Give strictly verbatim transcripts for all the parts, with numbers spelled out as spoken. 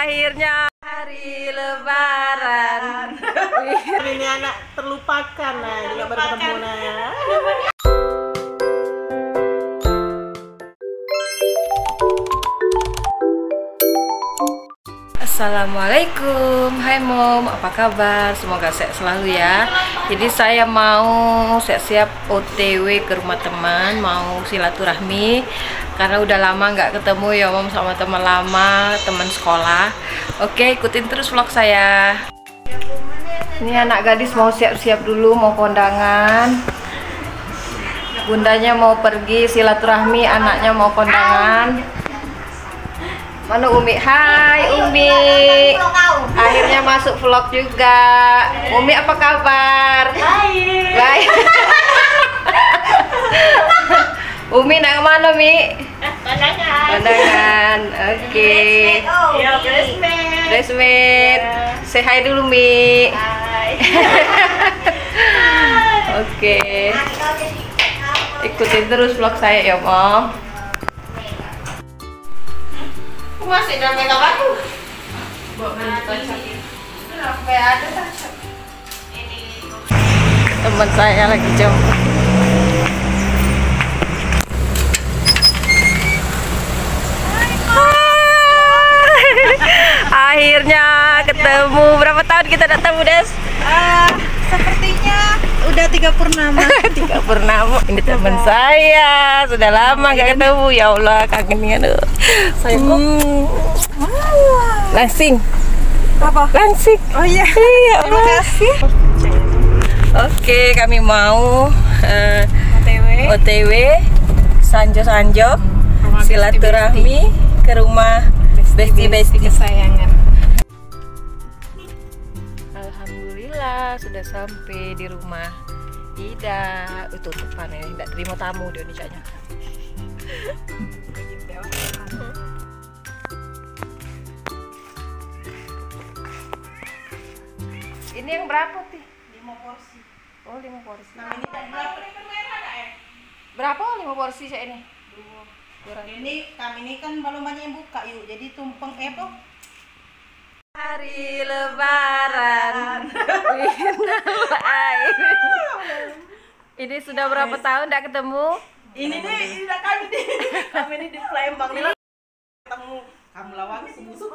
Akhirnya hari Lebaran. Ini anak terlupakan, nah, juga baru ketemu, nah, ya. Assalamualaikum, hai Mom, apa kabar? Semoga sehat selalu ya. Jadi saya mau siap-siap O T W ke rumah teman, mau silaturahmi karena udah lama nggak ketemu ya Mom sama teman lama, teman sekolah. Oke, ikutin terus vlog saya. Ini anak gadis mau siap-siap dulu, mau kondangan. Bundanya mau pergi silaturahmi, anaknya mau kondangan. Mana Umi? Hai Umi. Akhirnya masuk vlog juga. Umi apa kabar? Baik. Baik. Umi nak ke mana, Mi? Kondangan. Kondangan. Oke. Bridesmaid, oh, iya, Umi. Bridesmaid. Bridesmaid. Iya. Say hi dulu, Mi. Hai. Oke. Ikutin terus vlog saya ya, Mom. Masih dalam makeup aku. Sampai ada tak? Teman saya lagi jemput. Akhirnya ketemu. Berapa tahun kita tak ketemu, Des? Ah, sepertinya udah tiga purnama. Tiga purnama. Ini teman saya. Sudah lama nggak ketemu. Ya Allah, kangen nih, aduh. Sayangku. Hmm. Langsing. Apa? Langsing. Oh iya. Iya, terima kasih. Oke, kami mau, eh, O T W. O T W, sanjo-sanjo, silaturahmi ke rumah bestie-bestie kesayangan. Alhamdulillah, sudah sampai di rumah Ida. Uh, tutupan ini, ndak terima tamu dia ni caknya. Ini yang berapa, Ti? Lima porsi. Oh, lima porsi. Nah, ini tak berapa? Berapa lima porsi cak ini? Dua. Dua ratus. Ini kami ni kan belum banyak yang buka, yuk. Jadi tumpeng, eh, apa? Hari Lebaran. Ini sudah berapa tahun ndak ketemu? Ini nih, ini dah kami nih. Kami nih di Palembang nih. Ketemu kamu lawang sebusuk.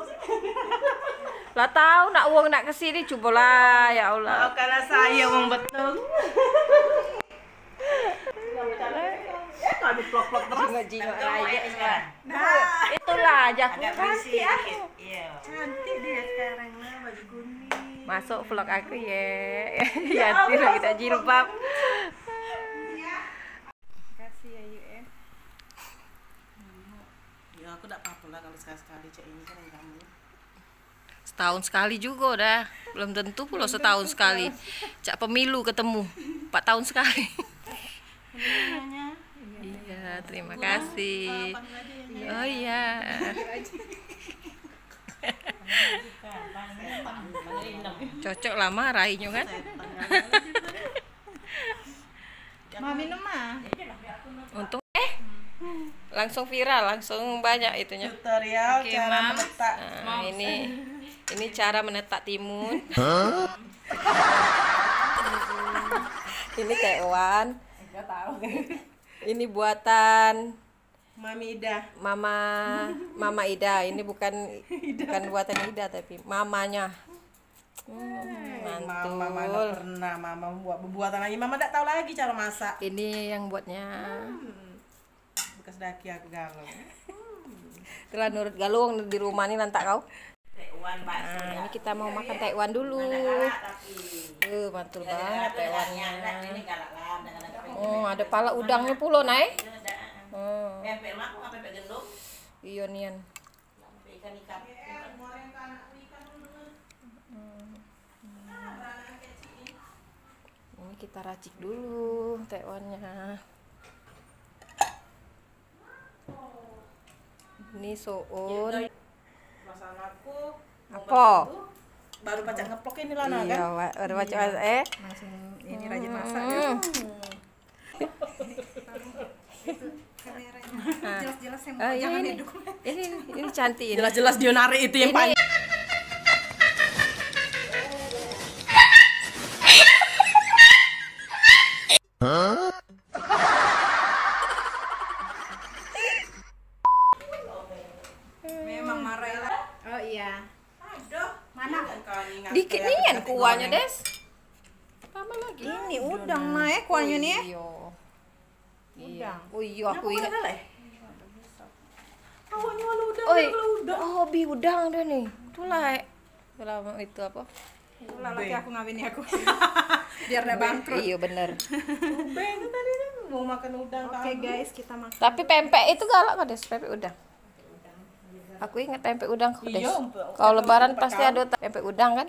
Lah tahu nak wong nak ke sini, cubolah, ya Allah. Maafkanlah saya, wong betul. Eh, kami plok-plok terus. Jingok-jingok rakyat sekarang. Nah, itulah, jago cantik aku. Iya. Cantik dia sekarang, nah, baju kuning. Masuk vlog aku, ye. Ya, Yanti lagi tak jilbab. Makasih ya, Yu, eh. Ya, aku dak apa-apa lah kalau sekali-sekali cak ini kan yang kamu. Setahun sekali juga dah. Belum tentu pula setahun sekali. Cak pemilu ketemu. Empat tahun sekali. Iya, terima kasih. Oh iya. Cocok lah, mah, rainyo kan. Mau minum, mah? Untung, eh, langsung viral, langsung banyak itunya. Tutorial cara meletak. Nah, ini, ini cara menetak timun. Ini tekwan. Ini buatan Mami Ida. Mama, Mama Ida. Ini bukan, bukan buatan Ida, tapi mamanya. Hmm, mantul. Mama mana pernah mama buat bebuatan lagi. Mama dak tahu lagi cara masak. Ini yang buatnya. Hmm. Bekas daki aku galau. Itulah nurut galau wong di rumah ni lantak kau. Nah, ini kita mau makan tekwan dulu. Eh, mantul banget tekwannya. Oh, ada pala udangnyo pulo, Nay. Hmm. Iyo, nian. Ini kita racik dulu tekwannya. Ini soon. Masalahku, apa? Baru pacak ngeplok ini lah, nah, kan? Iya, baru pacak, eh. Langsung ini rajin masak ya. Hmm. Jelas-jelas yang ini, ini, ini cantik ini. Jelas-jelas dia narik itu yang ini paling. Memang marah ya. Oh iya. Aduh. Mana? Dikit nian kuahnya, Des. Tambah lagi. Ini udang nah, eh, kuahnya nih, eh. Iya. Oh iya, aku ingat. Awaknya malu udang, oi, kalau udang. Oh, hobi udang dia nih. Itulah, eh. Itulah itu apa? Itulah laki aku ngawini aku. Biar dak bangkrut. Iya, bener. Ubeng tadi kan mau makan udang. Oke, guys, kita makan. Tapi pempek itu galak kok, Des, pempek udang. Aku ingat pempek udang kok, Des. Iya, kalau lebaran pasti ada pempek udang kan?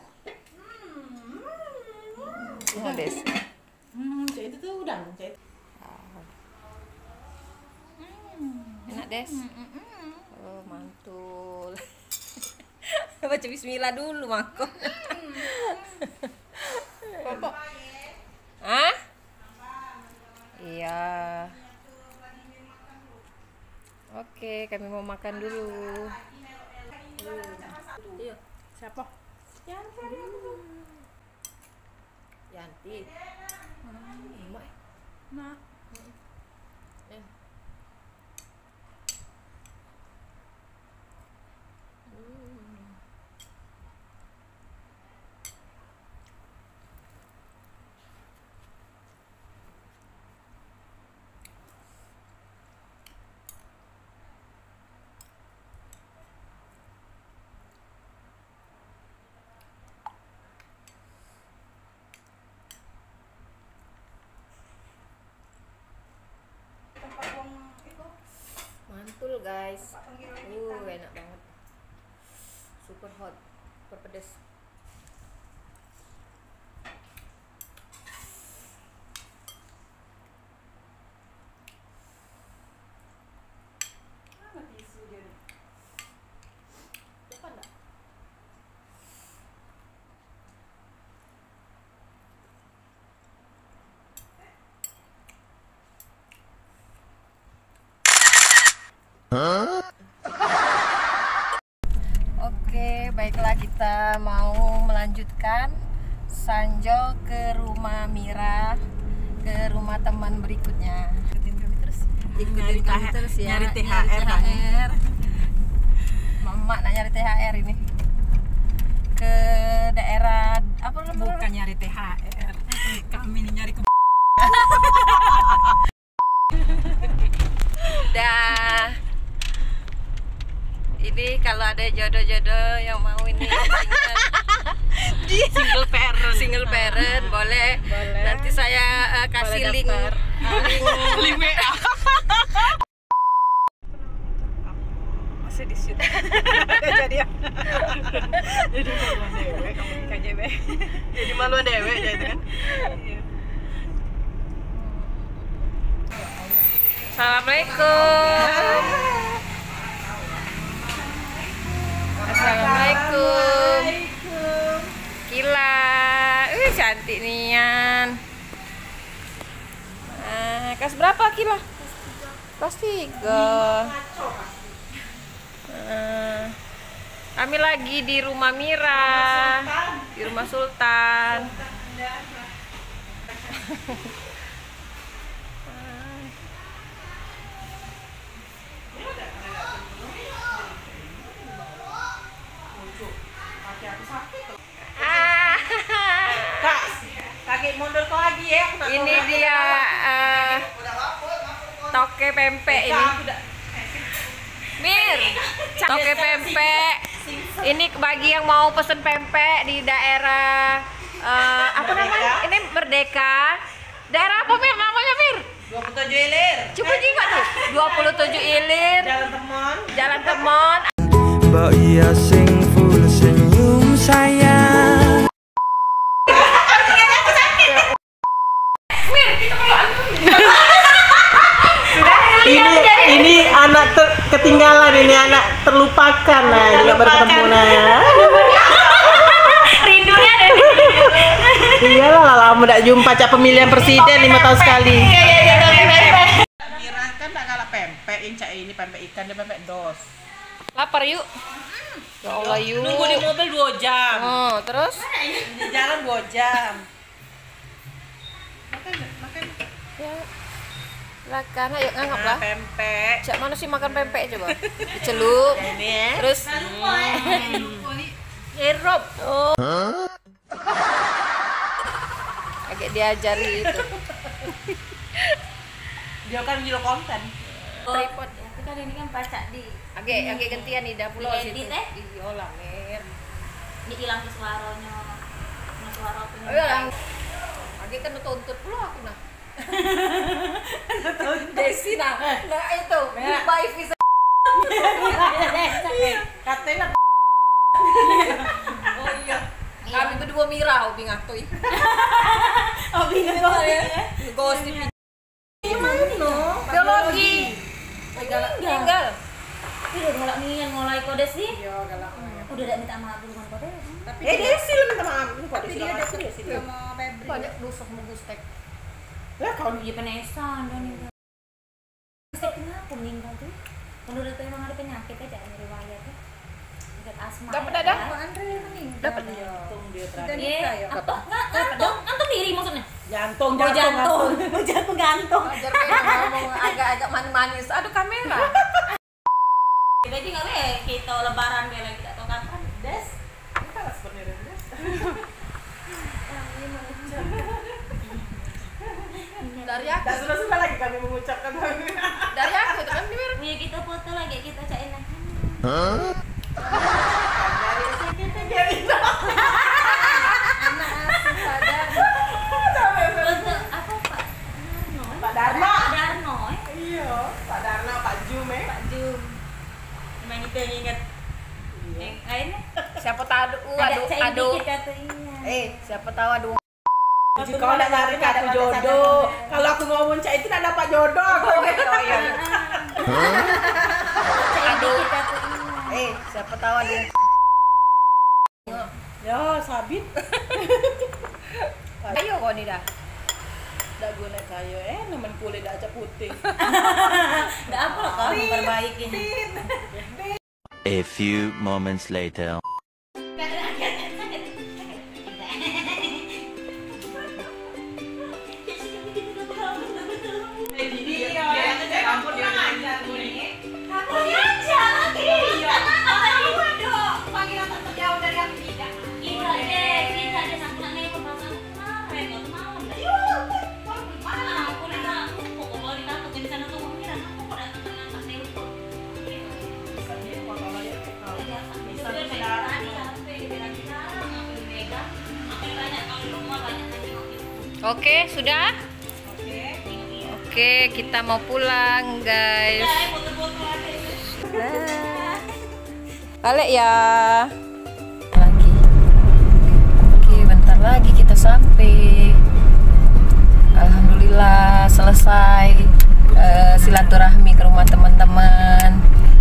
Iya, Des. Hmm, cak itu tuh udang, cak itu. Enak, Des. Oh, mantul. Baca bismillah dulu, mako. Hah? Iya. Oke, kami mau makan dulu. Iya. Siapa? Yanti. Hmm. Emak, eh. Nah. Eh. Hmm. Mantul, guys. Uh, enak banget. Super hot, super pedes. Oke, baiklah, kita mau melanjutkan Sanjo ke rumah Mira, ke rumah teman berikutnya. Ikutin kami terus. Ikutin kami terus ya. Nyari T H R. Nyari T H R. Mamak nak nyari T H R ini. Ke daerah apa namanya? Bukan nyari T H R. Kami ini nyari ke Dah. Ini kalau ada jodoh-jodoh yang mau ini single, single parent. Single parent, boleh. Boleh. Nanti saya, eh, kasih link, link W A. Masih di situ. Jadi ya. Jadi maluan dewek, kamu K J B. Jadi maluan dewek, ya itu kan. Iya. Assalamualaikum. Assalamualaikum. Kila. Wih, cantik nian. Ah, kelas berapa, Kila? Kelas tiga. Eh, kami lagi di rumah Mira, di rumah Sultan. Ah. Kak, kaki mundur kau lagi ya, aku nak. Ini dia, eh, toke pempek ini. Mir, toke pempek. Ini bagi yang mau pesen pempek di daerah, eh, apa namanya? Ini Merdeka. Daerah apa, Mir, namanya, Mir? Dua puluh tujuh Ilir. Coba jingok tuh. Dua puluh tujuh Ilir. Jalan Temon. Jalan Temon. Mbok iya sing full senyum sayang. Ini, ini anak ter-, ketinggalan, ini anak terlupakan, nah, juga baru ketemu, nah. Rindunya ada di sini. Iyalah, lah, lama dak jumpa, cak pemilihan presiden lima tahun sekali. Iya, iya, iya, iya, iya. Ngira kan dak kalah pempek, yang cak ini pempek ikan, dia pempek dos. Lapar, yuk. Ya Allah, yuk. Nunggu di mobil dua jam. Oh, terus? Di jalan dua jam. Makan, makan. Ya. Makan, ayo nganggap lah. Pempek. Cak mano sih makan pempek coba? Dicelup. Ini ya. Terus. Ngerup. Oh. Agak diajari itu. Dia kan gila konten. Tripod. Tapi kali ini kan pacak di. Agak, agak gantian nih dah pulo situ. Diedit, eh? Iyolah, Mir. Ini hilang ke suaranya. Nah, suara punya. Ayo lah. Agak kan tuntut pulo aku nah. Desi nah. Nah, itu. Merah. Buy visa. Katanya. Oh iya. Kami berdua Mira hobi ngatoi. Hobi ngatoi ya. Gosip. Iya, mano? Biologi. Meninggal. Meninggal. Ih, udah galak nian ngolai Kodes nih. Iya, galak. Udah dak minta maaf dulu kan Kodes. Tapi eh, dia sih minta maaf. Tapi dia udah ketemu sama Febri. Banyak dosa sama Gustek. Lah, kau dia penesan dan Kenapa meninggal tuh? Menurut tuh emang ada penyakit aja, ada riwayat ya. Sakit asma. Dapat ya, ada? Pak Andre meninggal. Dapat. Jantung dia terakhir. Iya. Nikah ya? Apa? Ngantuk, ngantuk diri maksudnya? Jantung, oh, jantung, jantung. Jantung gantung. Wajar kan ngomong agak-agak manis-manis. Aduh, kamera. Jadi nggak be, kita lebaran be lagi tak tahu kapan. Des. Kita lah sebenarnya, Des. Dari aku. Tak sudah-sudah lagi kami mengucapkan. Dari aku itu kan, Mir. Nih, kita foto lagi, kita cak enak. Hah? Dari S K P T dia itu. Anak asuh sadar. Foto apa, Pak Darno? Pak Darno. Pak Darno, eh? Iya, Pak Darno, Pak Jum, eh? Pak Jum. Memang kita yang ingat. Iya. Yang lainnya? Siapa tahu ada, ada, ada. Eh, siapa tahu ada. Jika kau nak nyari aku jodoh, kalau aku ngomong cak itu nak dapat jodoh aku. Oh, iya, iya. Aduh. Eh, siapa tahu ada. Ya, sabit. Ayo kau ni dah. Dak guna kayu, eh, nemen kulit dak acak putih. Dak apa lah kau memperbaiki. A few moments later. Oke, sudah? Oke, kita mau pulang, guys. Sudah. Balik ya. Lagi. Oke, bentar lagi kita sampai. Alhamdulillah, selesai, eh, silaturahmi ke rumah teman-teman,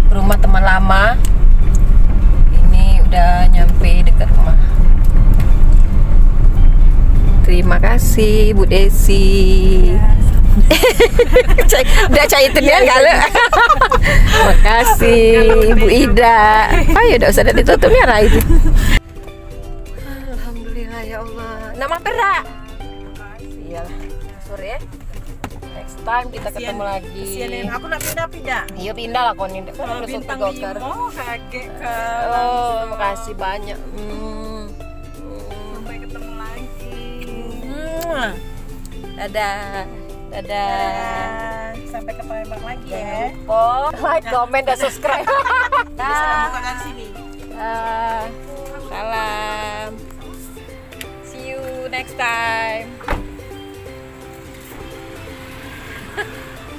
rumah teman lama. Ini udah nyampe dekat rumah. Terima kasih, Bu Desi. Cak, dah cak itu dia kalau. Makasih, Bu Ida. Ayo, dak usah dak ditutup ni, Rai. Alhamdulillah, ya Allah. Nak mampir dak? Iyalah, sore ya. Next time kita ketemu lagi. Kasihan, aku nak pindah, pindah. Iya, pindah lah kau ni. Kan udah bintang lima, kaget ke. Oh, makasih banyak. Hmm. Sampai ketemu lagi. Hmm. Dadah. Dadah. Dadah. Sampai ke Palembang lagi ya. Jangan lupa like, comment, dan subscribe. Dah. Salam dari sini. Dah. Salam. See you next time.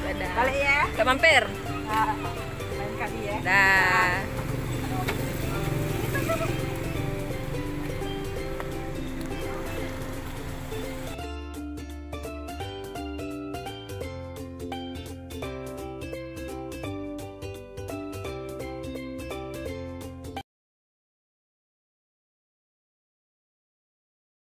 Dadah. Balik ya. Kita mampir. Nah, lain kali ya. Dah.